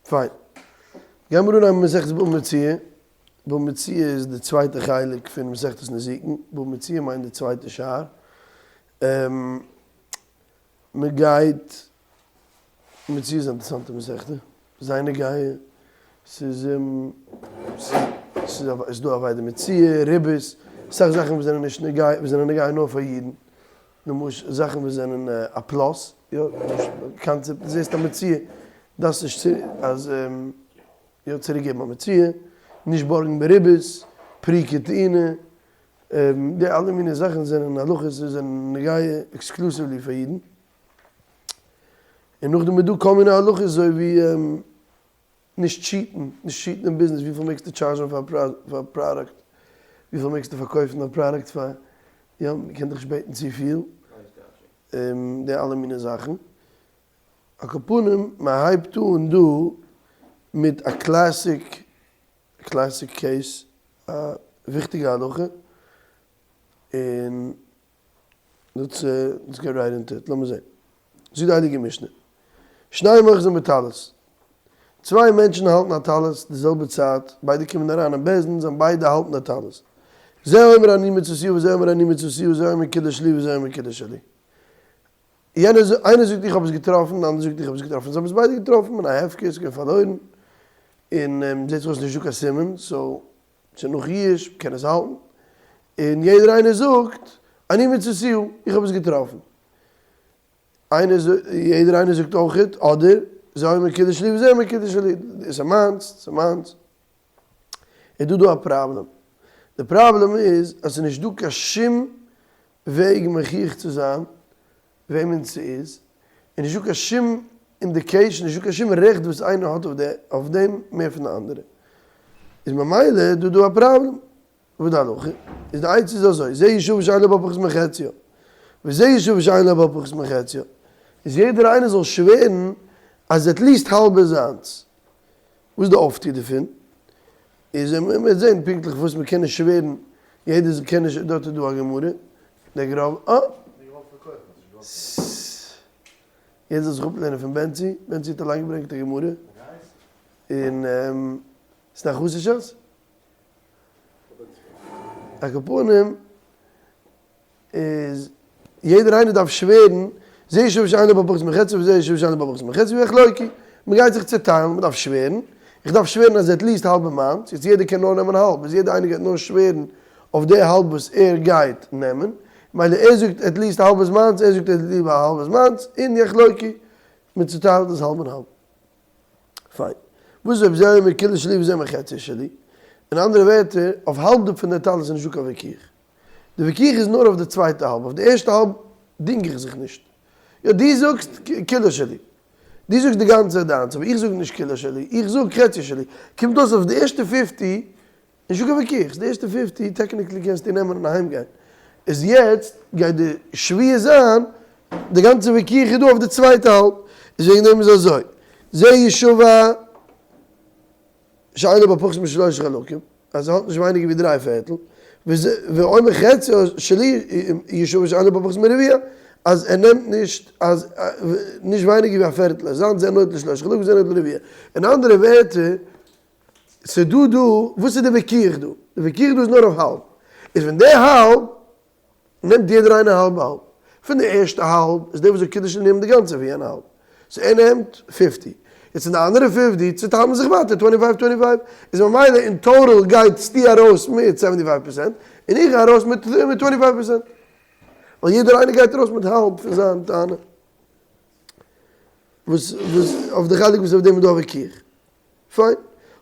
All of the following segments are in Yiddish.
פיין. גיימיר אנהייבן מסכת בבא מציעא. בבא מציעא איז די צווייטע חלק פון מסכת נזיקין. בבא מציעא מיינט די צווייטע שער. מען גייט, מציעא איז א אינטערעסאנטע מסכתא. זייער נוגע. ס'איז ס'איז דא אבידה מציעא, ריבית, אסאך זאכן וואס זענען נישט נוגע, וואס זענען נוגע נאר פאר אידן. למשל זאכן וואס זענען א plus, יא, קאנצעפט, דו זעסט א מציאה, דארפסט נישט צו אז יא צוריק געבן א מציאה, נישט בארגן בריבית, פריקה טעינה, די אלע מיני זאכן זענען הלכות וואס זענען נוגע exclusively פאר אידן, און נאכדעם איז דא כל מיני הלכות אזוי ווי נישט cheat ן, נישט cheat ן אין ביזנעס, וויפיל מעגסטו טשארזשן פאר א פראדוקט, וויפיל מעגסטו פארקויפן א פראדוקט פאר, יא, מען קען דיך נישט בעטן צופיל, די אלע מיני זאכן. על כל פנים, מען הייבט אן דא מיט א classic, classic case, א וויכטיגע הלכה, און let's get right into it, לאמיר זען. זאגט די הייליגע משנה, שניים אוחזין בטלית, צוויי מענטשן האלטן א טלית די זעלבע צייט, ביידע קומען אריין אין בית דין, זיי ביידע האלטן די טלית. זה אומר אני מצאתיה וזה אומר אני מצאתיה, זה אומר כולה שלי וזה אומר כולה שלי. יענער זאגט, איינער זאגט איך האב עס געטראפן, די אנדערע זאגט איך האב עס געטראפן, זיי האבן עס ביידע געטראפן אין א הפקר, עס איז געווען פארלוירן, און זעט זיך אויס נישטא קיין סימן, so ס'איז נאך יאוש, מ'קען עס האלטן, און יעדער איינער זאגט, אני מצאתיה, איך האב עס געטראפן. איינער זאגט, יעדער איינער זאגט אויכעט, אדער, זה אומר כולה שלי וזה אומר כולה שלי, ס'איז מיינס, ס'איז מיינס. איז דא דא א פראבלעם. די פראבלעם איז אז ס'איז נישט דא קיין שום וועג מוכיח צו זיין וועמען ס'איז, און נישט דא קיין שום indication, נישט דא קיין שום רעכט וואס איינער האט אויף דעם מער פון די אנדערע. איז ממילא איז דא דא א פראבלעם. וואס די הלכה איז די עצה איז אזוי, זה ישבה שאין לו בה פחות מחציה, וזה ישבע שאין לו בה פחות מחציה, איז יעדער איינער זאל שווערן אז at least האלב איז זיינס. וואס איז די אויפטו דערפון? איז מען וועט זען פונקטליך וואס מען קען נישט שווערן, יעדער זאל קען נישט, דארט איז דא א גמרא, דער גראב א. יעדער זאל זיך אפלערנען פון בענצי, בענצי האט אליין געברענגט א גמרא, און ס'איז א חסישת. על כל פנים איז יעדער איינער דארף שווערן, זה ישבה שאין לו בה פחות מחציה וזה ישבה שאין לו בה פחות מחציה ויחלוקו, מען גייט זיך צעטיילן, מען דארף שווערן, איך דארף שווערן אז at least האלב מיינס, יעצט יעדער קען נאר נעמען האלב, איז יעדער איינער גייט נאר שווערן אויף די האלב וואס ער גייט נעמען, מילא ער זאגט at least האלב איז מיינס, ער זאגט at least האלב איז מיינס, און יחלוקו, מען צעטיילט עס האלב און האלב. פיין. וואס איז אויב זה אומר כולה שלי וזה אומר חציה שלי? אין אנדערע ווערטער, אויף האלב פון די טלית איז נישטא קיין וויכוח. די וויכוח איז נאר אויף די צווייטע האלב, אויף די ערשטע האלב דינג איך זיך נישט. יא, דו זאגסט כולה שלי. דו זאגסט די גאנצע דיינס, אבער איך זאג נישט כולה שלי, איך זאג חציה שלי. קומט אויס אויף די ערשטע fifty נישטא קיין וויכוח, די ערשטע fifty technically קענסטו נעמען און אהיים גיין, איז יעצט גייט די שבועה זיין, די גאנצע וויכוח איז דא אויף די צווייטע האלב, איז וועגן דעם איז אזוי, זה ישבע שאין לו בה פחות משלושה חלקים, אז ער האט נישט ווייניגער ווי דריי פערטל, ואומר חציה שלי ישבע שאין לו בה פחות מרביע, אז ער נעמט נישט אז נישט ווייניגער ווי א פערטל, אז זיין זה נוטל לשלושה חלקים וזה נוטל לרביע, אין אנדערע ווערטער, ס'דא דא, וואס איז די וויכוח דא? די וויכוח דא איז נאר אויף האלב. איז ווען די האלב, נעמט יעדער איינער האלב האלב. פון די ערשטע האלב, איז דער וואס זאגט קידוש נעמט די גאנצע פון יענע האלב. so ער נעמט fifty. יעצט אין די אנדערע fifty, צוטיילט מען זיך ווייטער twenty five twenty five. איז ממילא אין total גייטסטו ארויס מיט seventy five percent, און איך גיי ארויס מיט twenty five percent. ווייל יעדער איינער גייט ארויס מיט האלב פון זיין טענה. וואס וואס אויף די חלק וואס אויף דעם איז דא א וויכוח. פיין.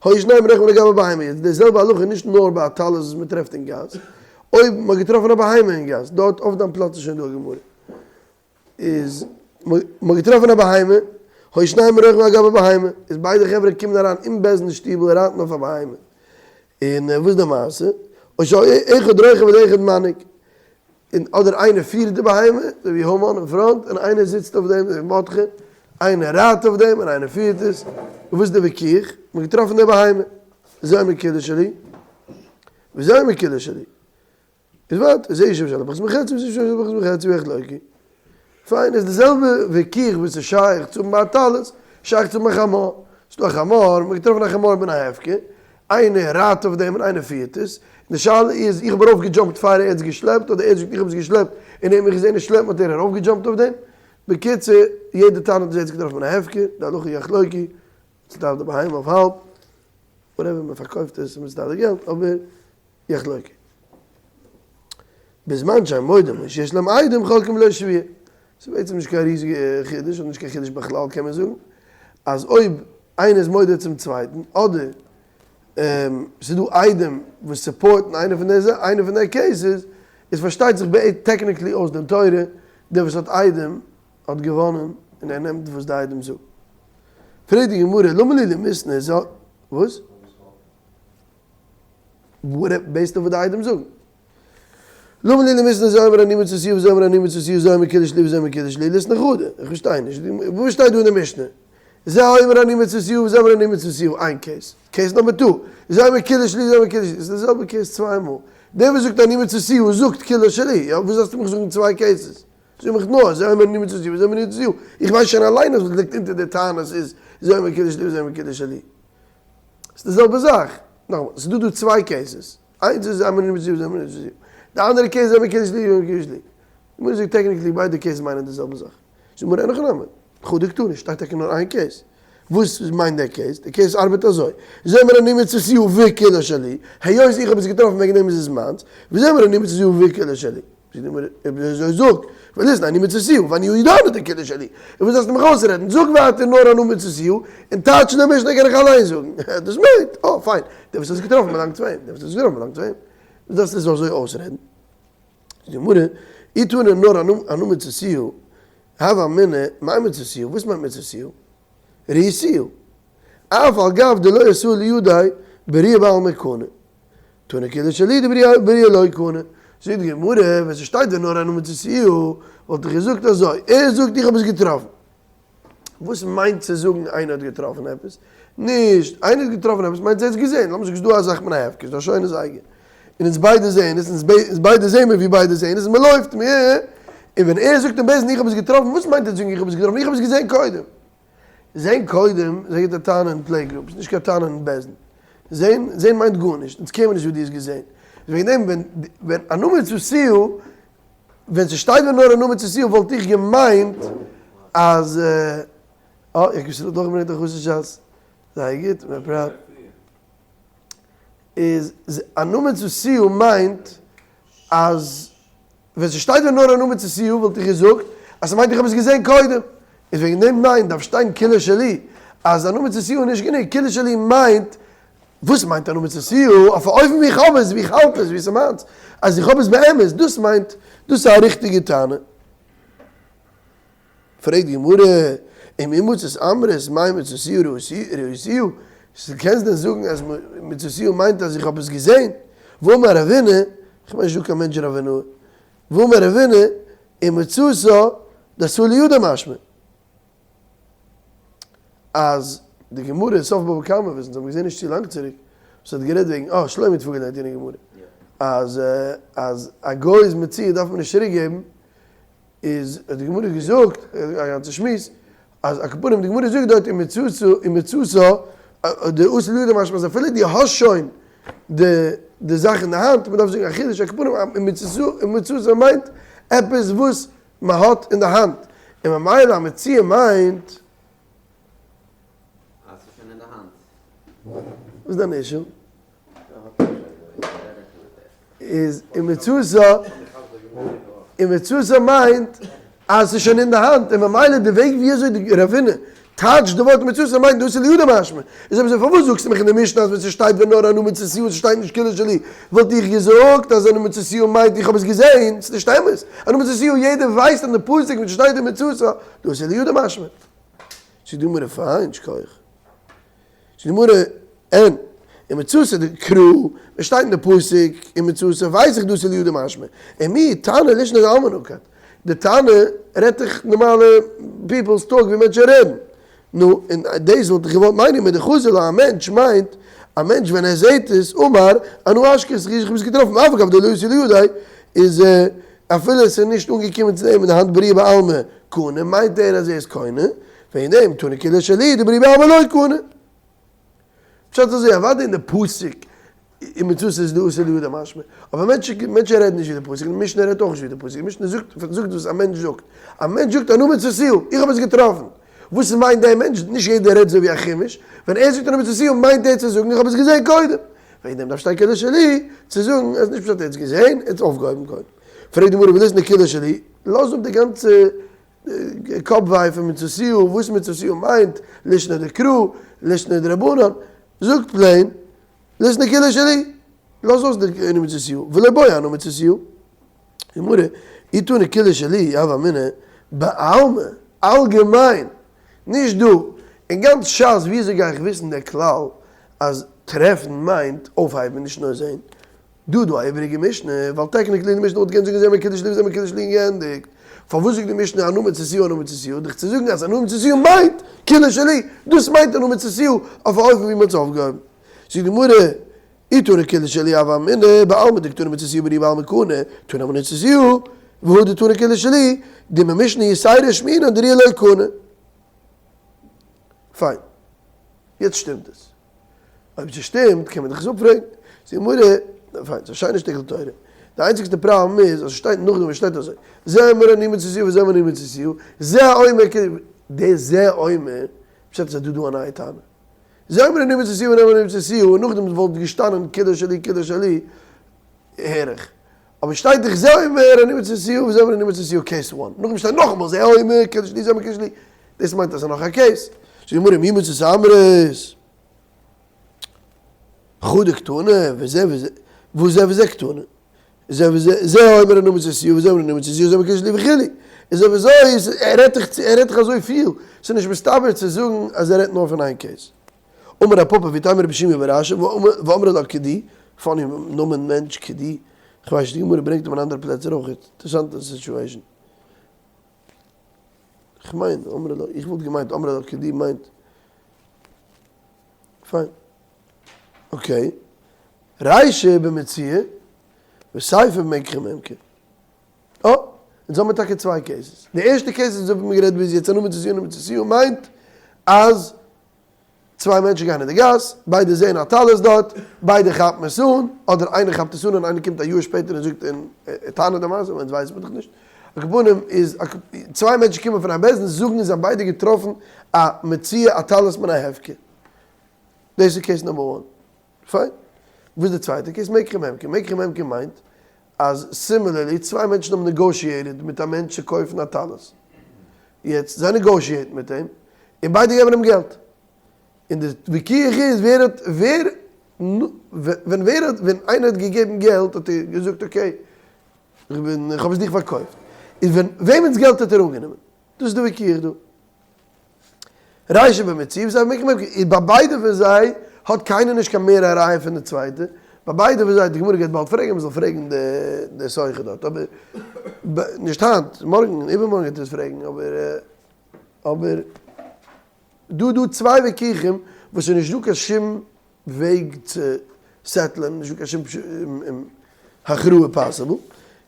היו שניהם רוכבין על גבי בהמה. יעצט די זעלבע הלכה נישט נאר ביי א טלית וואס מען טרעפט אין גאס. אויב מען האט געטראפן א בהמה אין גאס, דארט אויף דיין פלאץ איז שוין דא א גמרא. איז מען האט געטראפן א בהמה, היו שניהם רוכבין על גבי בהמה, איז ביידע חברה קומען אריין אין בית דין שטיבל רייטן אויף א בהמה. און וואס איז די מעשה? או שאחד רוכב ואחד מנהיג. און אדער איינער פירט די בהמה, אזוי ווי המן אין front, און איינער זיצט אויף דעם, אזוי ווי מרדכי, איינער רייט אויף דעם און איינער פירט עס, און וואס איז די וויכוח? מען האט געטראפן די בהמה, זה אומר כולה שלי, וזה אומר כולה שלי. איז ווארט, זה ישבה שאין לו פחות מחציה, וזה ישבה שאין לו פחות מחציה, ויחלוקו. פיין, איז די זעלבע וויכוח וואס איז שייך צו האבן ביי א טלית, שייך צו האבן ביי חמור. ס'דא א חמור, מ'האט געטראפן א חמור מן ההפקר, איינער רייט אויף דעם און איינער פירט עס, און די שאלה איז, איך האב ארויף געדזשאמפט פאר ער האט עס געשלעפט, אדער ער זאגט איך האב עס געשלעפט און ער האט מיך געזען עס שלעפן האט ער ארויף געדזשאמפט אויף דעם, בקיצור, יעדער טענה'ט אז ער האט עס געטראפן מן ההפקר, די הלכה יחלוקו, מ'צוטיילט די בהמה אויף האלב, whatever מען פארקויפט עס און מען צוטיילט די געלט, אבער יחלוקו. בזמן שהם מודים או שיש להם עדים חולקים בלא שבועה. ס'איז בעצם נישט קיין ריזיגע חידוש, אדער נישט קיין חידוש בכלל קען מען זאגן, אז אויב איינער איז מודה צום צווייטן, אדער ס'איז דא עדים וואס support ן איינע פון די איינע פון די cases, איז פארשטייט זיך בעצם technically אויס דין תורה, דער וואס האט עדים האט געוואנען און ער נעמט וואס די עדים זאגן. פרעגט די גמרא, למה לי למיתני ז וואס? based אויף וואס די עדים זאגן. למה לי למיתני זה אומר אני מצאתיה וזה אומר אני מצאתיה זה אומר כולה שלי וזה אומר כולה שלי ליתני חדא, איך פארשטיי נישט, וואס שטייט דא אין די משנה? זה אומר אני מצאתיה וזה אומר אני מצאתיה, איין case, case number two, זה אומר כולה שלי וזה אומר כולה שלי, ס'איז די זעלבע case צוויי מאל, דער וואס זאגט אני מצאתיה זאגט כולה שלי, יא וואס דארפסטו מיך זאגן צוויי cases? זאג מיך נאר, זה אומר אני מצאתיה וזה אומר אני מצאתיה, איך ווייס שוין אליין אז וואס ליגט אונטער די טענות איז זה אומר כולה שלי וזה אומר כולה שלי. ס'איז די זעלבע זאך. נאכאמאל, ס'איז דא דא צוויי cases. איינס איז אני מצאתיה וזה אומר אני מצאתיה. די אנדערע case זה אומר כולה שלי וזה אומר כולה שלי. מוז זאגן technically ביידע cases מיינען די זעלבע זאך. זאג מיר אין הכי נמי. חדא קתני, שטייט טאקע נאר איין case. וואס מיינט דער case? דער case ארבעט אזוי. זה אומר אני מצאתיה וכולה שלי. היות איך האב עס געטראפן וועגן דעם איז עס מיינס. וזה אומר אני מצאתיה וכולה שלי. אזוי זאג, וליתני אני מצאתיה, ואנא ידענא דכולה שלי. און וואס דארפסטו מיך אויסרעדן? זאג ווייטער נאר אנא מצאתיה, און טייטשן די משנה קען איך אליין זאגן. דאס מיינט, אה, פיין, דער וואס האט עס געטראפן באלאנגט צו אים, דער וואס האט עס געטראפן באלאנגט צו אים. וואס דארפסטו עס אזוי אויסרעדן? זאגט די גמרא, אי תנא נאר אנא מצאתיה, הוה אמינא, מאי מצאתיה? וואס מיינט מצאתיה? ראיתיה. אף על גב דלא אתא לידי בראיה בעלמא קני. תנא כולה שלי דבראיה לא קני. זאגט די גמרא, ווען ס'שטייט ווען נאר אנא מצאתיה, וואלט איך געזאגט אזוי, ער זאגט איך האב עס געטראפן. וואס מיינט צו זאגן איינער האט געטראפן עפעס? נישט איינער האט געטראפן עפעס מיינט ער האט עס געזען, לאמיר זאגן ס'איז דא א זאך מן ההפקר, ס'איז דא א שיינע זייגער, און אונז ביידע זעען עס, אונז ביידע זעען מיר ווי ביידע זעען עס, און מ'לויפט, מ און ווען ער זאגט אין בית דין איך האב עס געטראפן, וואס מיינט ער צו זאגן איך האב עס געטראפן? איך האב עס געזען קודם. זען קודם איז א גוטע טענה אין play group, ס'איז נישט קיין טענה אין בית דין. זען, זען מיינט גארנישט, אונז care מיר נישט וואו דו האסט געזען. וועגן דעם ווען ווען אנא מצאתיה, ווען ס'שטייט ווען נאר אנא מצאתיה וואלט איך געמיינט אז אה, איך האב דורכגעברענגט א חשש שס. זייער גוט, מען פראוו. איז אנא מצאתיה מיינט אז ווען ס'שטייט ווען נאר אנא מצאתיה וואלט איך געזאגט אז ס'מיינט איך האב עס געזען קודם, איז וועגן דעם ניין דארף שטיין כולה שלי, אז אנא מצאתיה איז נישט גענוג, כולה שלי מיינט, וואס מיינט אנא מצאתיה? אויף א אופן ווי איך האב עס, ווי איך האלט עס, ווי ס'מיינט אז איך האב עס באמת, דאס מיינט, דאס איז א ריכטיגע טענה. פרעגט די גמרא, ומי מצית אמרת מאי מצאתיה ראיתיה, קענסט דען זאגן אז מצאתיה מיינט אז איך האב עס געזען? והאמר רבינא, איך מיין נישט דא קיין מענטש רבינא, והאמר רבינא, ומצאתה דאתא לידיה משמע. אז די גמרא אין סוף בבא קמא וואס אונז האבן געזען נישט צו לאנג צוריק, וואס האט גערעדט וועגן, אה, שלומי האט פארגעלערנט יענע גמרא, אז אז א גוי'ס מציאה דארף מען נישט צוריק געבן, איז האט די גמרא געזאגט א גאנצע שמועס אז על כל פנים די גמרא זאגט דארט ומצאתה ומצאתה דאתא לידיה משמע אז אפילו דו האסט שוין די די זאך אין די האנט מען דארף זאגן א חידוש על כל פנים ומצאתה מיינט עפעס וואס מען האט אין די האנט און ממילא א מציאה מיינט אז ס'איז שוין אין די האנט. וואס איז דיין issue? איז ומצאתה, ומצאתה מיינט אז ס'איז שוין אין די האנט, און ממילא די וועג ווי אזוי די רבינא טייטשט די ווארט ומצאתה מיינט דאתא לידיה משמע. איז אויב אזוי פארוואס זאגסטו מיך אין די משנה אז ווען ס'שטייט ווען נאר אנא מצאתיה און ס'שטייט נישט כולה שלי, וואלט איך געזאגט אז אנא מצאתיה מיינט איך האב עס געזעהן, ס'איז נישט אמת, אנא מצאתיה יעדער ווייסט אין די פסוק ווען ס'שטייט ומצאתה, דאתא לידיה משמע. זאגט די גמרא פיין, שכוח. זאגט די גמרא, אין, ומצאתה דקרא, ווען שטייט אין די פסוק ומצאתה ווייס איך דאתא לידיה משמע, ומיהו תנא לישנא דעלמא נקט, די תנא רעדט דאך נארמאלע people's talk ווי מענטשן רעדן, נו, און דאס וואלט איך געוואלט מיינען מדחזי לה א מענטש מיינט א מענטש ווען ער זעהט עס אמר אנא אשכחתיה איך האב עס געטראפן אף על גב דלא אתא לידיה איז אפילו עס איז נישט אנגעקומען צו אים אין די האנט בראיה בעלמא קנה מיינט ער אז ער איז קונה, וועגן דעם תנא כולה שלי דבראיה בעלמא לא קנה. פשט אזוי, אוודאי אין די פסוק אין מצות איז דא אסור לידע משמע, אבער מענטשן מענטשן רעדן נישט ווי די פסוק, און די משנה רעדט אויך נישט ווי די פסוק, די משנה זאגט זאגט וואס א מענטש זאגט, א מענטש זאגט אנא מצוסיהו, איך האב עס געטראפן, וואס מיינט דער מענטש, נישט יעדער רעדט אזוי ווי א חומש, ווען ער זאגט אנא מצוסיהו מיינט ער צו זאגן איך האב עס געזען קודם, וועגן דעם דארף שטיין כולה שלי, צו זאגן אז נישט פשט ער האט עס געזען, ער האט עס אויפגעהויבן קודם. פרעגט די גמרא וליתני כולה שלי, לאז אפ די גאנצע קאפ וויי פון מצוסיהו, וואס מצוסיהו מיינט, לישנא דקרא, לישנא דרבנן, זאג plain, ליתני כולה שלי, לאז אויס די אני מצאתיה, ולא בעי אנא מצאתיה. גמרא, אי תנא כולה שלי, הוה אמינא, בעלמא, אלגעמיין, נישט דא, אין גאנץ שס וויאזוי גיי איך וויסן דער כלל אז טרעפן מיינט אויפהייבן נישט נאר זעהן? דא איז דא א איבעריגע משנה, ווייל technically די משנה וואלט געקענט זאגן זה אומר כולה שלי וזה אומר כולה שלי און געענדיגט. פארוואס זאגט די משנה אנא מצאתיה אנא מצאתיה? דיך צו זאגן אז אנא מצאתיה מיינט כולה שלי, דאס מיינט אנא מצאתיה אויף א אופן ווי מ'האט עס אויפגעהויבן. זאגט די גמרא, אי תנא כולה שלי הוה אמינא בעלמא דקתני מצאתיה בראיה בעלמא קני, תנא אנא מצאתיה, והא דתנא כולה שלי, דממשנה יתירא אשמעינן דראיה לא קני. פיין. יעצט שטימט עס. אויב ס'שטימט קען מען דאך עס אפפרעגן. זאגט די גמרא, פיין, ס'איז א שיינע שטיקל תורה. די איינציגסטע פראבלעם איז אז ס'שטייט נאכדעם וואס שטייט אזוי, זה אומר אני מצאתיה וזה אומר אני מצאתיה, זה אומר כאילו, די זה אומר, פשט איז אז דא דא א נייע טענה. זה אומר אני מצאתיה וזה אומר אני מצאתיה, און נאכדעם וואלט געשטאנען כולה שלי כולה שלי, הער איך. אבער שטייט דאך זה אומר אני מצאתיה וזה אומר אני מצאתיה case one. נאכדעם שטייט נאכאמאל זה אומר כולה שלי זה אומר כולה שלי. דאס מיינט אז ס'איז נאך א case. זאגט די גמרא מי מצית אמרת חדא קתני וזה וזה וזה וזה קתני. זה וזה זה אומר אני מצאתיה וזה אומר אני מצאתיה וזה אומר כולה שלי וכו'. איז אויב אזוי ער רעדט דאך ער רעדט דאך אזוי פיל. ס'איז נישט מסתבר צו זאגן אז ער רעדט נאר פון איין case. אמר רב פפא ואיתימא רבי שימי בר אשי ואמרי לה כדי, funny נאמען מענטש כדי, כ'ווייס נישט די גמרא ברענגט אים אין אנדערע פלעצער אויך, אינטערעסאנטע situation. כ'מיין אמרי לה, איך וואלט געמיינט אמרי לה כדי מיינט, פיין, okay, רישא במציאה וסיפא במקח וממכר. אה, אונז האמיר טאקע צוויי cases. די ערשטע case איז ווי מ'האט גערעדט ביז יעצט, אנא מצאתיה אנא מצאתיה מיינט אז צוויי מענטשן גייען אין די גאס, ביידע זעען א טלית דארט, ביידע כאפן עס אן, אדער איינער כאפט עס אן און איינער קומט א יאר שפעטער און זאגט און ער טענה'ט די מעשה, אונז ווייסן מיר דאך נישט. על כל פנים איז צוויי מענטשן קומען פון א בית דין זאגן זיי האבן ביידע געטראפן א מציאה א טלית מן ההפקר. דאס איז case number one. פיין. וואס איז די צווייטע case? מקח וממכר. מקח וממכר מיינט אז similarly צוויי מענטשן האבן negotiated מיט א מענטש צו קויפן א טלית. יעצט זיי negotiate ן מיט אים, און ביידע געבן אים געלט. און די וויכוח איז ווער האט ווער ווען ווער האט ווען איינער האט געגעבן געלט האט ער געזאגט okay איך בין איך האב עס דיך פארקויפט. איז ווען וועמענס געלט האט ער אנגענומען? דאס איז די וויכוח דא. רישא במציאה וסיפא במקח וממכר, איז ביי ביידע פון זיי האט קיינער נישט קיין מער א ראיה פון די צווייטע, ביי ביידע פון זיי, די גמרא גייט באלד פרעגן, מ'זאל פרעגן די סוחר דארט, אבער נישט היינט, מארגן, איבערמארגן גייט ער עס פרעגן, אבער אבער דא דא צוויי וויכוחים וואס איז נישט דא קיין שום וועג צו settle ען, נישטא קיין שום הכרעה possible,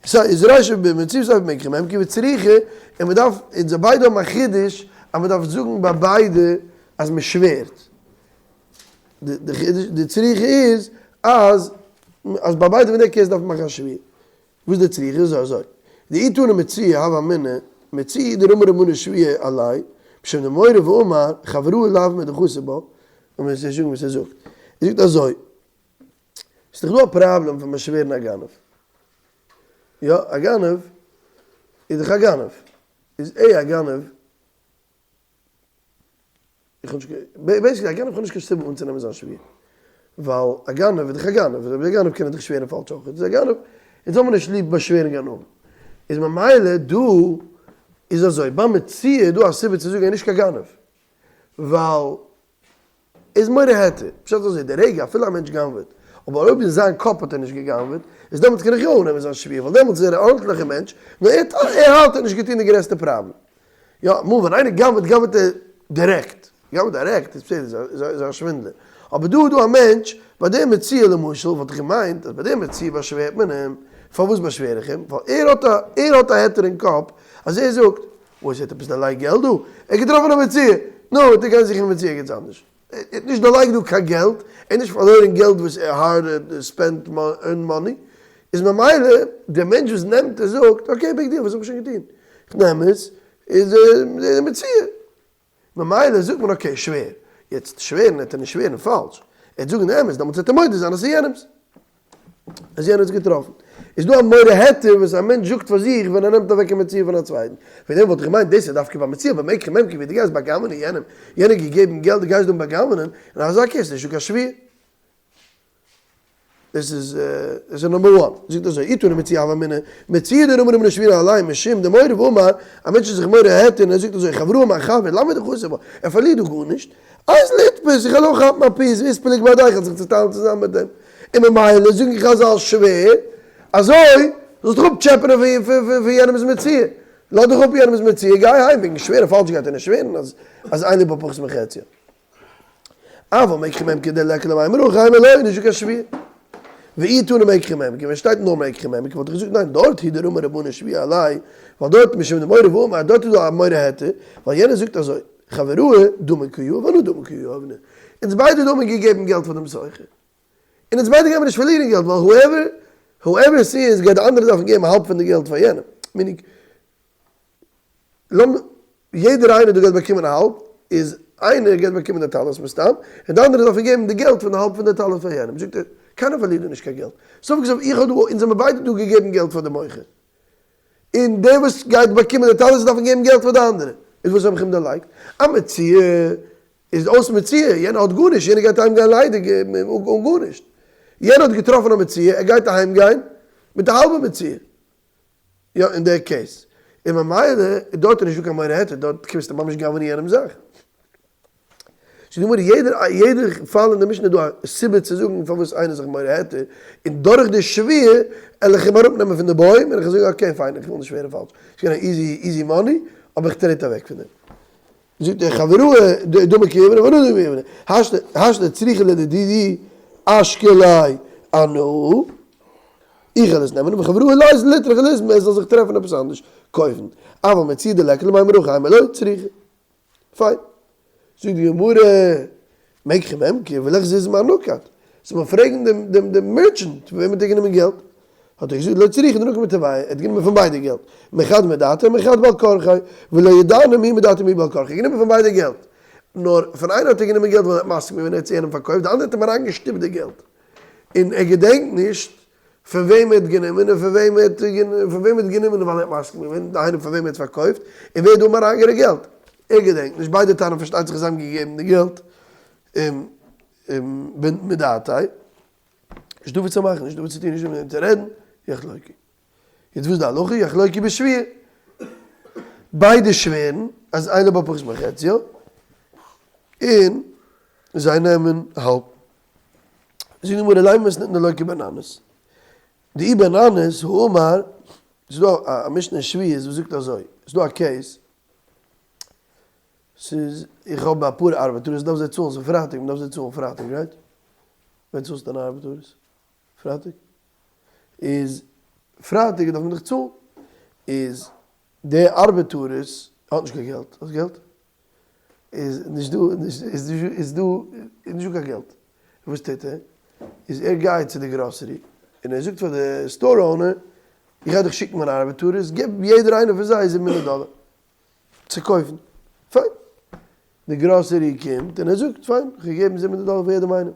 סא איז רישא במציאה וסיפא במקח וממכר וצריכא, און מען דארף, און זיי ביידע האבן א חידוש אז מען דארף זאגן ביי ביידע אז מען שווערט, די חידוש, די צריכה איז אז אז ביי ביידע פון די case דארף מען מאכן א שבועה. וואס די צריכה איז אזוי, דאי תנא מציאה הוה אמינא, מציאה דרמי רבנן שבועה עליה, משום דמורא ואמר, חברא לאו מדחסר בה, לאמיר עס זאגן וואס ער זאגט, ער זאגט אזוי, ס'איז דאך דא א פראבלעם פון באשווערן א גנב, יא א גנב איז דאך א גנב, איז עי א גנב, איך האב נישט basically א גנב איך האב נישט קיין סיבה אנצונעמען זיין שבועה, ווייל א גנב איז דאך א גנב, אויב איז א גנב קען ער דאך שווערן פאלש אויך, איז א גנב, אונז האבן נישט ליב באשווערן גנבים, איז ממילא דא איז אזוי, ביי מציאה איז דא א סיבה צו זאגן ער איז נישט קיין גנב, ווייל איז מורה היתר, פשט אזוי, די רגע אפילו א מענטש גנב'עט, אבער אויב אין זיין קאפ האט ער נישט געגנב'עט, איז דעמאלטס קען איך יא אננעמען זיין שבועה, ווייל דעמאלטס איז ער א ארנטליכער מענטש, נאר ער ער האלט ער האט נישט געטון די גרעסטע פראבלעם. יא, אמאל ווען איינער גנב'עט גנב'עט ער דירעקט, גנב'עט דירעקט איז בסדר, איז א שווינדלער, אבער דא איז דא א מענטש, ביי די מציאה למשל וואלט איך געמיינט אז ביי די מציאה באשווערט מען אים, פארוואס באשווער איך אים? ווייל ער האט א ער האט א היתר אין קאפ אז ער זאגט, וואס ער האט עפעס דערלייגט געלט דא? ער האט געטראפן א מציאה, נו, וועט ער גיין זוכן א מציאה ערגעץ אנדערש. ער האט נישט דערלייגט דא קיין געלט, ער האט נישט פארלוירן געלט וואס ער hard spent earned money, איז ממילא דער מענטש וואס נעמט עס זאגט okay big deal וואס האב איך שוין געטון, איך נעם עס, איז די מציאה. ממילא זאגט מען okay שווער, יעצט שווערן וועט ער נישט שווערן פאלש, ער וועט זאגן די אמת, דעמאלטס וועט ער מודה זיין אז ס'איז יענעמ'ס, אז יענער האט עס געטראפן. איז דא א מורה היתר וואס א מענטש זאגט פאר זיך ווען ער נעמט אוועק א מציאה פון א צווייטן? פון דעם וואלט איך געמיינט דאס איז דווקא ביי מציאה, אבער מקח וממכר ווי דו גייסט בא'גנב'ענען יענעם, יענער האט געגעבן געלט דו גייסט דא בא'גנב'ענען, אין אזא case איז נישטא קיין שבועה. דאס איז דאס איז number one. זאגט אזוי, אי תנא מציאה הוה אמינא, מציאה דרמי רמי שבירה עלי משום דמורי ואמר, א מענטש איז זיך מורה היתר און ער זאגט אזוי, חברא מיין חבר, למה דחסר בה, ער פארלירט דא גארנישט, אז ליתפוס, איך וועל אויך כאפן א piece, ואתפליג בהדיה, איך וועל זיך צוטיילן צוזאמען מיט דעם, און ממילא זאגן חז"ל שווער, אזוי זאלסט דיך אפטשעפענען פון יענעמ'ס מציאה, לאז דיך אפ יענעמ'ס מציאה, גיי אהיים, וועגן שווערן פאלש גייט ער נישט שווערן אז אין לי בה פחות מחציה. אבל מקח וממכר דליכא למימר הכי אימא לא, נישטא קיין שבועה. ואי תנא מקח וממכר, ווען שטייט נאר מקח וממכר וואלט איך געזאגט ניין דארט הוא דרמי רבנן שבועה עליה, ווייל דארט משום דמורה ואמר דארט איז דא א מורה היתר, ווייל יענער זאגט אזוי, חבראי דמי קא יהיב אנא דמי קא יהיבנא, אונז ביידע דא האבן געגעבן געלט פאר דעם סוחר, און אונז ביידע גיימער נישט פארלירן געלט ווייל whoever whoever ס'איז גייט די אנדערע דארפן געבן האלב פון די געלט פאר יענעם, meaning לאמיר, יעדער איינער דא גייט באקומען א האלב, איז איינער גייט באקומען די טלית מסתם, און די אנדערע דארפן געבן די געלט פון די האלב פון די טלית פאר יענעם, זאגט ער, קיינער פארלירט דא נישט קיין געלט, סוף כל סוף איך האב דא, אונז האבן ביידע דא געגעבן געלט פאר די מוכר, און דער וואס גייט באקומען די טלית דארפן געבן געלט פאר די אנדערע, איז וואס האב איך אים דערלייגט? א מציאה איז אויס מציאה, יענער האט גארנישט, יענער גייט אהיים גיין ליידיג אן גארנישט, יענער האט געטראפן א מציאה, ער גייט אהיים גיין מיט א האלבע מציאה. יא אין דער case. און ממילא דארט איז נישטא קיין מורה היתר, דארט קומסטו ממש גנב'ענען יענעמ'ס זאך. ס'איז דא מורה יעדער יעדער פאל אין די משנה איז דא א סיבה צו זאגן פארוואס איינער איז זיך מורה היתר, און דורך די שבועה על איך אים אראפנעמען פון די בוים און איך זאג okay פיין איך וויל נישט ווערן פאלש, ס'איז געווען א easy easy money אבער איך טרעט אוועק פון דעם. זאגט דער חברא דמי קא יהיבנא ואנא דמי קא יהיבנא, השתא השתא צריכא לדידי אשקליה אנא, איך וועל עס נעמען, וחברא לית ליטרח ליזמי ער זאל זיך טרעפן עפעס אנדערש קויפן, אבל מציאה דליכא למימר הכי אימא לא צריכא. פיין. זאגט די גמרא, מקח וממכר, ולך זיז מאי נקט? זאל מען פרעגן דעם דעם דעם merchant פון וועם האט ער גענומען געלט? האט ער געזאגט לא צריכא דנקט מתרוייהו, ער האט גענומען פון ביידע געלט, מחד מדעתיה ומחד בעל כרחיה, ולא ידענא מי מדעתיה מי בעל כרחיה, גענומען פון ביידע געלט, נאר פון איינער האט ער גענומען געלט ווייל ער האט מסכים געווען ער האט צו יענעם פארקויפט, די אנדערע האט אים אריינגעשטופט די געלט, און ער געדענקט נישט פון וועם ער האט גענומען און פון וועם ער האט פון וועם ער האט גענומען ווייל ער האט מסכים געווען, דהיינו פון וועם ער האט פארקויפט, און ווער האט דא אים אריינגערוקט געלט, ער געדענקט נישט, ביידע טענה'ן פארשטייט זיך אז זיי האבן געגעבן די געלט מדעתיה. נישט דא וואס צו מאכן, נישט דא וואס צו טון, נישט דא מיט וועם צו רעדן, יחלוקו. יעצט וואס איז די הלכה? יחלוקו בשבועה. ביידע שווערן אז אין לו בה פחות מחציה, און זיי נעמען האלב. זאגט די גמרא לימא מתניתין דלא כבן ננס. דאי בן ננס האמר, ס'איז דא א משנה אין שבועות וואס זאגט אזוי, ס'איז דא א case, ס'איז, איך האב אפאר ארבעטארס, איך דארף זיי צאלן, ס'איז פרייטאג, מ'דארף זיי צאלן פרייטאג, right? ווען צאלסטו דיינע ארבעטארס? פרייטאג? איז פרייטאג דארף מען דאך צאלן, איז די ארבעטארס האט נישט קיין געלט, האסט געלט? איז נישט דא, איז איז דא, איז נישט דא קיין געלט, וואס טוט ער? איז ער גייט צו די גראסערי און ער זאגט פאר די store owner, איך גיי דיך שיקן מיינע ארבעטארס, גיב יעדער איינער פון זיי 700 דאלער צו קויפן, פיין. די גראסערי קומט און ער זאגט, פיין, איך האב געגעבן 700 דאלער פאר יעדעם איינעם.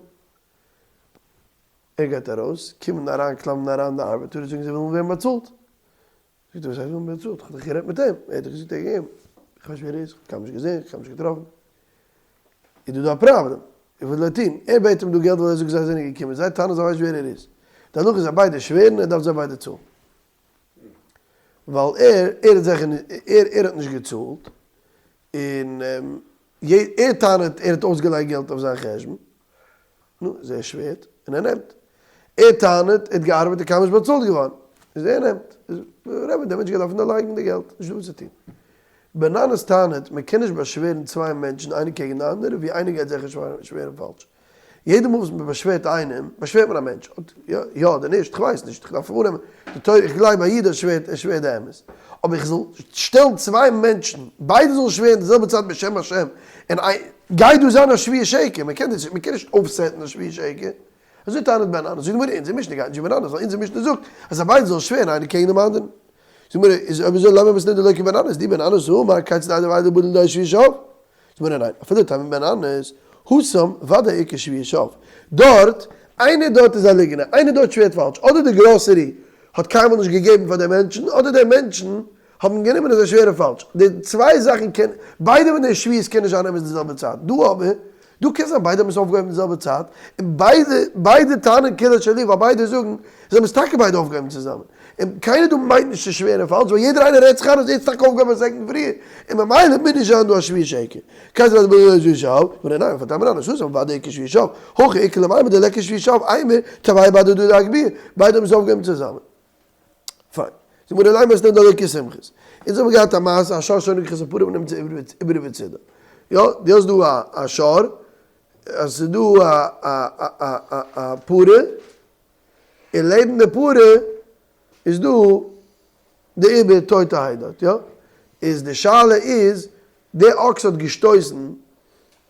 ער גייט ארויס, קומען אריין, קלאפן אריין די ארבעטארס, זאגן זיי ווילן ווערן באצאלט. זאגט ער, וואס הייסט ווילן באצאלט? איך האב דאך גערעדט מיט אים, ער האט דאך געזאגט ער האט געגעבן. איך ווייס נישט ווער ער איז, איך האב קיינמאל נישט געזען, איך האב נישט געטראפן. איז דא דא א פראבלעם, איך וויל דא טון. ער בעט אים דא געלט ווייל ער זאגט זיי זענען געקומען, זיי טענה'ן זיי ווייסן נישט ווער ער איז. די הנחה איז אז ביידע שווערן, ער דארף זיי ביידע צאלן. ווייל ער, ער האט זיכער נישט, ער, ער האט נישט געצאלט, און ער טענה'ט ער האט אויסגעלייגט געלט אויף זיין חשבון, נו, איז ער שווערט און ער נעמט. ער טענה'ט ער האט געארבעט און קיינמאל נישט באצאלט געווארן, איז ער נעמט. איז רבי, דער מענטש גייט דארפן דערלייגן די געלט, נישטא וואס צו טון. בן ננס טענה'ט מען קען נישט באשווערן צוויי מענטשן איינער קעגן די אנדערע ווי איינער גייט זיכער שווערן פאלש. יעדע מאל וואס מען באשווערט איינעם, באשווערט מען א מענטש, יא יא אדער נישט, כ'ווייס נישט, כ'דארף אננעמען די תורה, איך גלייב א איד ער שווערט, ער שווערט די אמת. אבער איך זאל שטעלן צוויי מענטשן, ביידע זאלן שווערן די זעלבע צייט בשם השם, און גייט דא זיין א שבועת שקר, מען קען דאס נישט, מען קען נישט אויף set ן א שבועת שקר. אזוי טענה'ט בן ננס, זאגט די גמרא, אונזער משנה גייט נישט ווי בן ננס, ווייל אונזער משנה זאגט אז זיי ביידע זאלן שווערן איינער קעגן דעם אנדערן. זאגט די גמרא, איז אויב אזוי למה מתניתין דלא כבן ננס, דאי בן ננס האמר כיצד עדים ואלו באים לידי שבועת שוא. זאגט די גמרא, ניין, אפילו תימא בן ננס, התם ודאי איכא שבועת שוא. דארט, איינער דארט איז א ליגנער, איינער דארט שווערט פאלש, אדער די גראסערי האט קיינמאל נישט געגעבן פאר די מענטשן, אדער די מענטשן האבן גענומען אזוי שווערע פאלש. די צוויי זאכן קען, ביידע פון די שבועות קען נישט זיין אמת די זעלבע צייט. דא אבער, דא קען זיין ביידע האבן עס אויפגעהויבן די זעלבע צייט, און ביידע, ביידע טענה'ן כולה שלי ווייל ביידע זאגן, זיי האבן עס טאקע ביידע אויפגעהויבן צוזאמען. און קיינער דא מיינט נישט צו שווערן פאלש, ווייל יעדער איינער רעדט זיך איין אז ער האט עס טאקע אויפגעהויבן א second פריער, און ממילא מוז נישט זיין דא א שבועת שקר. קען זיין אז ביידע זאגן שבועת שוא, אבער ניין, פארטייל מיר אנדערש, התם ודאי איכא שבועת שוא, הכא איכא למימר דליכא שבועת שוא, אימר, תרוייהו בהדדי אגביהו, ביידע האבן עס אויפגעהויבן צוזאמען. פיין. זאג מיר אליין וואס נעמט דארט כשמחות. אונז האבן געהאט א מעשה א שור שנגח את הפרה ונמצא עוברה בצידה. יא, דו האסט דא א שור, אז ס'איז דא א א א א א פרה, און לעבן די פרה איז דא די עובר טויטערהייט דארט, יא? איז די שאלה איז, די אקס האט געשטויסן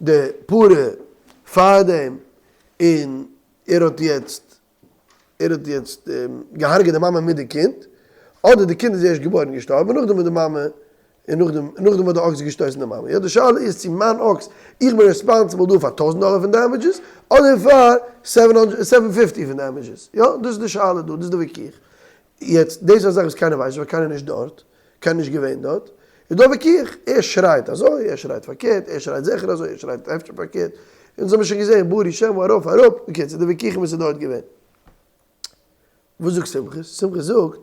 די פרה פארדעם און ער האט יעצט ער האט יעצט געהארגעט די מאמע מיט די קינד, אדער די קינד איז ערשט געבוירן געשטארבן נאכדעם איז די מאמע, און נאכדעם נאכדעם האט די אקס געשטויסן די מאמע, יא די שאלה איז צו מיין אקס, איך בין responsible דא פאר טויזנט דאלער פון damages, אדער פאר seven hundred seven fifty פון damages, יא דאס איז די שאלה דא, דאס איז די וויכוח, יעצט דאס איז א זאך וואס קיינער ווייסט נישט ווייל קיינער איז נישט דארט, קיינער נישט געווען דארט, איז דא א וויכוח, ער שרייט אזוי, ער שרייט פארקערט, ער שרייט זיכער אזוי, ער שרייט אפשר פארקערט, אונז האבן שוין געזען ברי שמא ארויף אראפ, בקיצור די וויכוחים וואס איז דארט געווען. וואס זאגט סומכוס? סומכוס זאגט,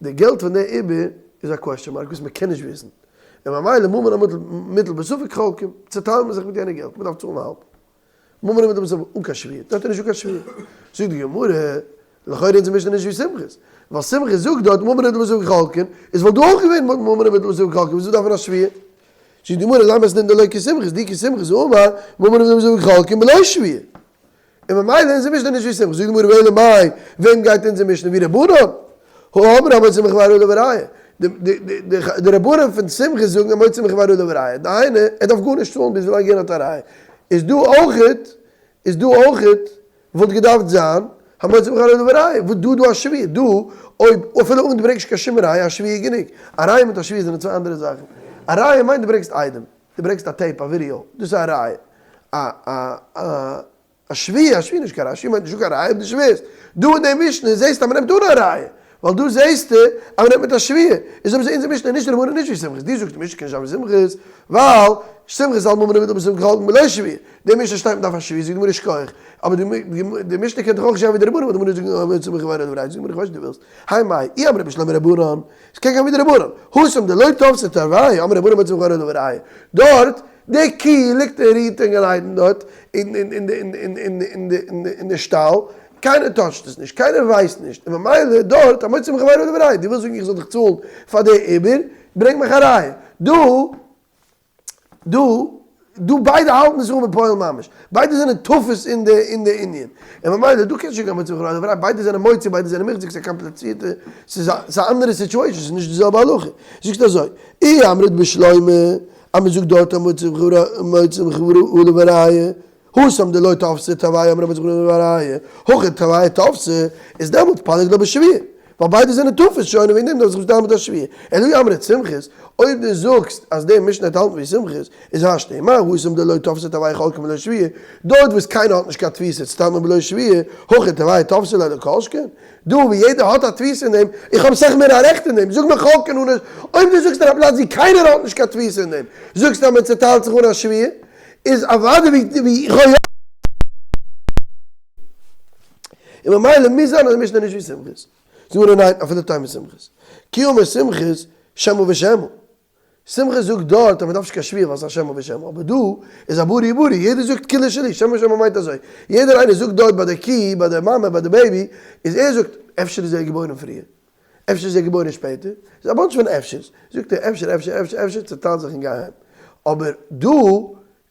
די געלט פון די עובר איז א question mark וואס מען קען נישט וויסן, און ממילא ממון המוטל בספק חולקים, צעטיילט מען זיך מיט יענע געלט, מען דארף צאלן האלב. ממון המוטל בספק אן קיין שבועה, דארט איז נישטא קיין שבועה. זאגט די גמרא, לכאורה אונזער משנה נישט ווי סומכוס, ווייל סומכוס זאגט דארט ממון המוטל בספק חולקין, איז וואלט דא אויך געווען ממון המוטל בספק חולקין, וויאזוי דארף מען א שבועה? זאגט די גמרא לימא מתניתין דלא כסומכוס, דאי כסומכוס האמר ממון המוטל בספק חולקין בלא שבועה. און ממילא אונזער משנה נישט ווי סומכוס, זאגט די גמרא ואלא מאי, וועם גייט אונזער משנה ווי רבנן? הא אמרי המוציא מחבירו עליו הראיה, די רבנן פון סומכוס זאגן המוציא מחבירו עליו הראיה, דהיינו ער דארף גארנישט צאלן ביז ווילאנג יענער האט א ראיה, איז דא אויכעט איז דא אויכעט וואלט געדארפט זיין המוציא מחבירו עליו הראיה, וואס דא דא א שבועה, דא אויב אפילו אן דו ברענגסט נישט קיין שום ראיה א שבועה איז גענוג, א ראיה מיט א שבועה זענען צוויי אנדערע זאכן, א ראיה מיינט דו ברענגסט עדים, דו ברענגסט א tape א ווידיאו, דאס איז א ראיה, א א א א שבועה, א שבועה איז נישט קיין ראיה, א שבועה מיינט נישטא קיין ראיה אויב דו שווערסט. דא אין די משנה זעסטו אז מ'נעמט אן א ראיה, ווייל דא זעסטו אז מ'נעמט מיט א שבועה. איז אויב אזוי אונזער משנה איז נישט רבנן נישט ווי סומכוס, דו זאגסט די משנה קען נישט זיין ווי סומכוס, ווייל סומכוס האלט ממון המוטל בספק חולקין בלא שבועה. די משנה שטייט מ'דארף א שבועה, זאגט די גמרא שכוח. אבער די משנה קען דאך אויך נישט זיין ווי די רבנן, ווייל די גמרא זאגט המוציא מחבירו עליו הראיה, זאגט די גמרא איך ווייס נישט דו ווילסט. האי מאי, אי אמרת בשלמא רבנן, עס קען גיין ווי די רבנן, התם דלא תפסי תרוייהו, אמרי רבנן המוציא מחבירו עליו הראיה. דארט, די קי ליגט און רוהט אין גן עדן דארט אין די שטאל, קיינער touch ט עס נישט, קיינער ווייסט נישט, און ממילא דארט המוציא מחבירו עליו הראיה, דו ווילסט זאגן איך זאל דיך צאלן פאר די עובר, ברענג מיך א ראיה. דא. דא, דא ביידע האלטן עס אן בפועל ממש, ביידע זענען תופס אין די אין די ענין, און ממילא דא קענסטו נישט גיין מוציא מחבירו עליו הראיה, ביידע זענען מוציא ביידע זענען מוחזק, ס'איז א קאמפליצירטע, ס'איז א ס'איז א אנדערע situation, ס'איז נישט די זעלבע הלכה. זאגסט אזוי, אי אמרת בשלמא, אז מ'זאגט דארט המוציא מחבירו עליו הראיה, התם דלא תפסי תרוייהו אמרי המוציא מחבירו עליו הראיה, הכא תרוייהו תפסי, איז דעמאלט פליג לה בשבועה, ווייל ביידע זענען תופס שוין און וועגן דעם דארף זיך נישט דארף מיט א שבועה. אלא אי אמרת סומכוס, אויב דו זאגסט אז די משנה האט האלטן ווי סומכוס, איז השתא מה התם דלא תפסי תרוייהו חולקין בלא שבועה, דארט וואס קיינער האט נישט קיין תפיסה צוטיילט מען בלא שבועה, הכא תרוייהו תפסי ליה לא כל שכן, דא ווי יעדער האט א תפיסה אין דעם, איך האב סאך מער א רעכט אין דעם, זאג מיר חולקין אן א, אויב דו זאגסט אין א פלאץ ווי קיינער האט נישט קיין תפיסה אין דעם, זאגסטו אז מען צוטיילט זיך אן א שבועה, איז אוודאי ווי איך האב יא. און ממילא מוז זיין אז די משנה איז נישט ווי סומכוס. זאגט גמרא ניין אפילו תימא סומכוס. כי אמר סומכוס שמא ושמא. סומכוס זאגט דארט אז מען דארף נישט קיין שבועה ווייל ס'איז א שמא ושמא אבער דא איז א ברי ברי יעדער זאגט כולה שלי שמא ושמא מיינט אזוי יעדער איינער זאגט דארט ביי די קי ביי די מאמע ביי די baby איז ער זאגט אפשר איז ער געבוירן פריער אפשר איז ער געבוירן שפעטער איז א bunch פון אפשר'ס זאגט ער אפשר אפשר אפשר אפשר צעטיילט זיך און גיי אהיים אבער דא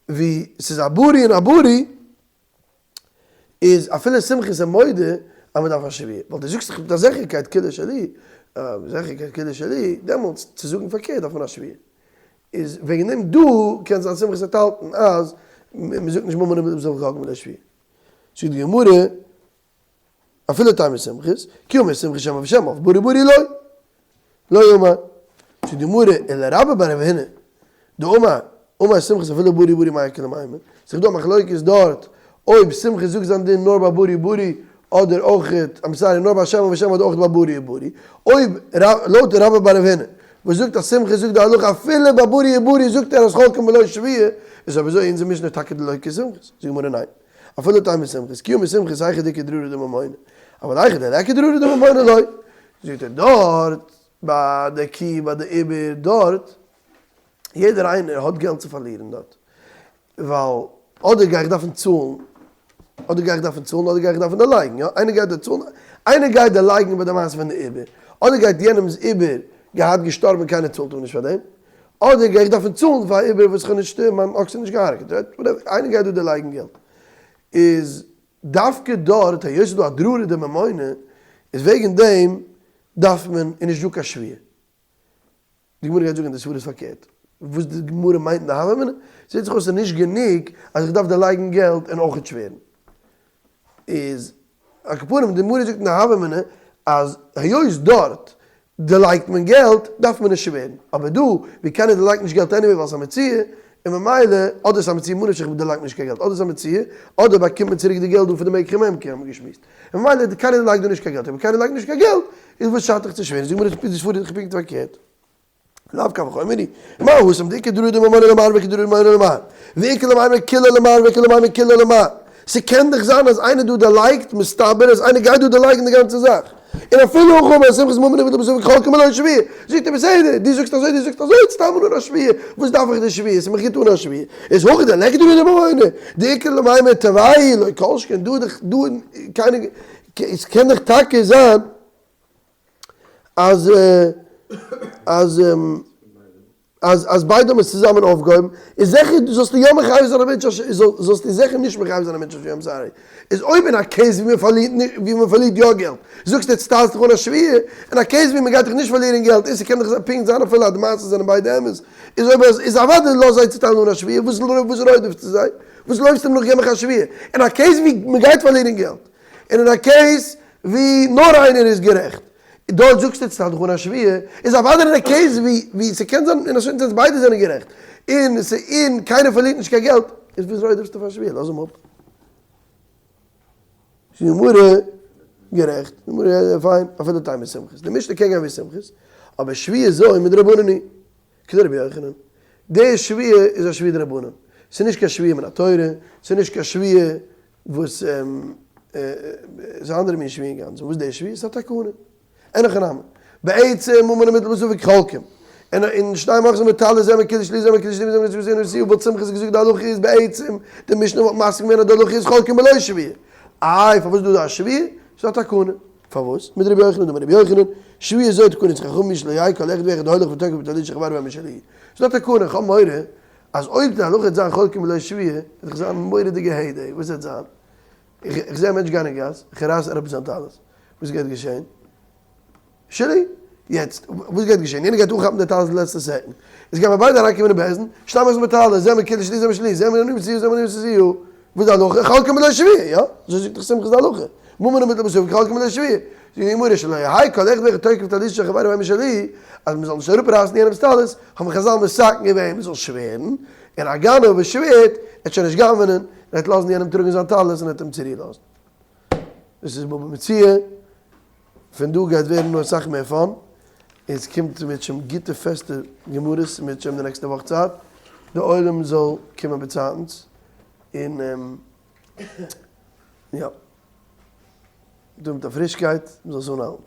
ווי ס'איז א ברי און א ברי איז אפילו סומכוס איז מודה אז מען דארף א שבועה, ווייל דו זאגסט דאך מיט א זיכערקייט כולה שלי, זיכערקייט כולה שלי, דעמאלטס צו זאגן פארקערט דארף מען א שבועה. איז וועגן דעם דא קען זיין סומכוס וועט האלטן אז מען זאגט נישט ממון המוטל בספק חולקין בלא שבועה. זאגט די גמרא אפילו תימא סומכוס, כי אמר סומכוס שם אויף שם אויף ברי ברי לא. לא אמר. זאגט די גמרא אלא רבה בר רב הונא דאמר אמר סומכוס אפילו ברי ברי מאי איכא למימר, ס'איז דא א מחלוקת דארט אויב סומכוס זאגט זיין דין נאר ביי ברי ברי אדער אויכעט, I'm sorry, נאר ביי שם ושם אדער אויכעט ביי ברי וברי, אויב לויט רבה בר רב הונא וואס זאגט אז סומכוס זאגט די הלכה אפילו ביי ברי וברי זאגט ער אז חולקין בלא שבועה, איז אויב אזוי אונזער משנה טאקע דלא כסומכוס, זאגט די גמרא ניין, אפילו תימא סומכוס, כי אמר סומכוס היכא דאיכא דררא דממונא, אבל היכא דליכא דררא דממונא לא, זאגט ער דארט ביי די קי ביי די עובר דארט יעדער איינער האט געלט צו פארלירן דארט, ווייל אדער גיי איך דארפן צאלן, אדער גיי איך דארפן צאלן אדער גיי איך דארפן דערלייגן, יא, איינער גייט דא צאלן, איינער גייט דערלייגן ביי די מעשה פון די עובר, אדער גייט יענעמ'ס עובר געהאט געשטארבן קיינער צאלט אים נישט פאר דעם, אדער גיי איך דארפן צאלן פאר א עובר וואס איך האב נישט, מיין אקס איז נישט געהארגעט, right, whatever, איינער גייט דא דערלייגן געלט, איז דווקא דארט היות ס'איז דא א דררא דממונא, איז וועגן דעם דארף מען, איז נישט דא קיין שבועה. די גמרא גייט זאגן די סברא איז פארקערט, וואס די גמרא מיינט אין די הוה אמינא, זעט זיך אויס ס'איז נישט גענוג אז איך דארף דערלייגן געלט און אויכעט שווערן. איז על כל פנים די גמרא זאגט אין די הוה אמינא אז היות דארט דערלייגט מען געלט דארף מען נישט שווערן, אבער דא ווי קיינער דערלייגט נישט געלט anyway ווייל ס'איז א מציאה, און ממילא אדער ס'איז א מציאה ממה נפשך דערלייגט מען נישט קיין געלט, אדער ס'איז א מציאה אדער באקומט מען צוריק די געלט דא פון די מקח וממכר האבן מיר געשמועסט. און ממילא קיינער לייגט דא נישט קיין געלט, אויב קיינער לייגט נישט קיין געלט, איז וואס שאדט דיך צו שווערן, זאג מיר די סברא איז דאך פונקט פארקערט. לאו קל וחומר הוא, מה התם דאיכא דררא דממונא למר ואיכא דררא דממונא למר, ואיכא למימר כולה למר ואיכא למימר כולה למר, ס'קען דאך זיין אז איינער דא דערלייגט, מסתבר אז איינער גייט דא דערלייגן די גאנצע זאך, און אפילו הכא אמר סומכוס ממון המוטל בספק חולקין בלא שבועה, זאגט ער בסדר, דו זאגסט אזוי דו זאגסט אזוי, סתם אן א שבועה, וואס דארף איך די שבועה, ס'איז מיך גוט אן א שבועה, איז הכא דליכא דררא דממונא, דאיכא למימר תרוייהו לא כל שכן דא דאך דא קיינער, עס קען דאך טאקע זיין אז אז אז אז ביידע האבן עס צוזאמען אויפגעהויבן, איז זיכער זאלסטו יא מחייב זיין א מענטש זאלסטו זיכער נישט מחייב זיין א מענטש אויף יום sorry, איז אויב אין א case ווי מען פארלירט ווי מען פארלירט יא געלט, זאגסטו יעצט טיילסט דיך אן א שבועה, אין א case ווי מען גייט דאך נישט פארלירן געלט, און ס'קען דאך פונקט זיין אפילו אז די מעשות זענען ביידע אמת, איז אויב אז איז אוודאי לאז זיי צוטיילן אן א שבועה, וואס וואס רודפ'סטו זיי? וואס לויפסטו אים נאך געב מיך א שבועה? אין א case ווי מען גייט פארלירן געלט, און אין א case ווי נאר איינער איז גערעכט, דארט זאגסטו צוטייל דיך אן א שבועה, איז אוודאי אין א case ווי ווי ס'קען זיין אין א certain sense ביידע זענען גערעכט, און ס'און קיינער פארלירט נישט קיין געלט, איז וואס רודפ'סטו פאר א שבועה? לאז אים אפ. די גמרא גערעכט, די גמרא פיין, אפילו תימא סומכוס, די משנה קען גיין ווי סומכוס, אבער שבועה זו מדרבנן היא, כדרבי יוחנן, די שבועה איז א שבועה דרבנן, ס'איז נישט קיין שבועה מן התורה, ס'איז נישט קיין שבועה וואס איז א אנדערע מין שבועה אינגאנצן, וואס איז די שבועה? ס'איז א תקנה. אין הכי נמי. בעצם ממון המוטל בספק חולקים. און און שנים אוחזין בטלית זה מקודש לי זה מקודש לי זה מקודש לי זה וואלט סומכוס געזאגט די הלכה איז בעצם די משנה וואלט מסכים געווען אז די הלכה איז חולקים בלא שבועה. איי פארוואס איז דא דא א שבועה? ס'איז א תקנה. פארוואס? מדרבי יוחנן דאמר רבי יוחנן, שבועה זו תקנת חכמים שלא יהא כל אחד ואחד הולך ותוקף בטלית של חברו משלי. ס'איז דא א תקנה, כ'האב מורא אז אויב די הלכה וועט זיין חולקים בלא שבועה, וועט דאך זיין מורא'דיגע heyday, וואס וועט זיין? איך זע א מענטש גיין אין גאס, איך רייס אראפ זיין טלית, וואס גייט געשען? שלי! יעצט, וואס גייט געשען? יענער גייט אנכאפן די טלית די לעצטע second, איז גייען מיר ביידע אריינקומען אין בית דין, שטאם איך מיט טלית, זה מקודש לי זה משלי, זה מנין מציאות זה מנין מציאות, וואס איז די הלכה? חולקים בלא שבועה, יא? אזוי זאגט דאך סומכוס די הלכה, ממון המוטל בספק חולקים בלא שבועה. זאגט די גמרא שלא יהא כל אחד ואחד תוקף טלית של חברו משלי, אז מען זאל נישט אראפרייסן יענעמ'ס טלית, האבן חזל מתקן געווען מען זאל שווערן, און א גנב וואס שווערט, עט שוין נישט גנב'נען, און עט לאזן יענעם טראגן זיין טלית און עט אים צורו לאזן. דאס איז בבא מציעא, פון דא גייט ווערן נאר אסאך מער fun, און ס'קומט אם ירצה השם גוטע פעסטע גמרות אם ירצה השם די נעקסטע וואך צייט, די עולם זאל קומען באצייטנס, און יא, דא מיט א פרישקייט, מ'זאל עס אנהאלטן.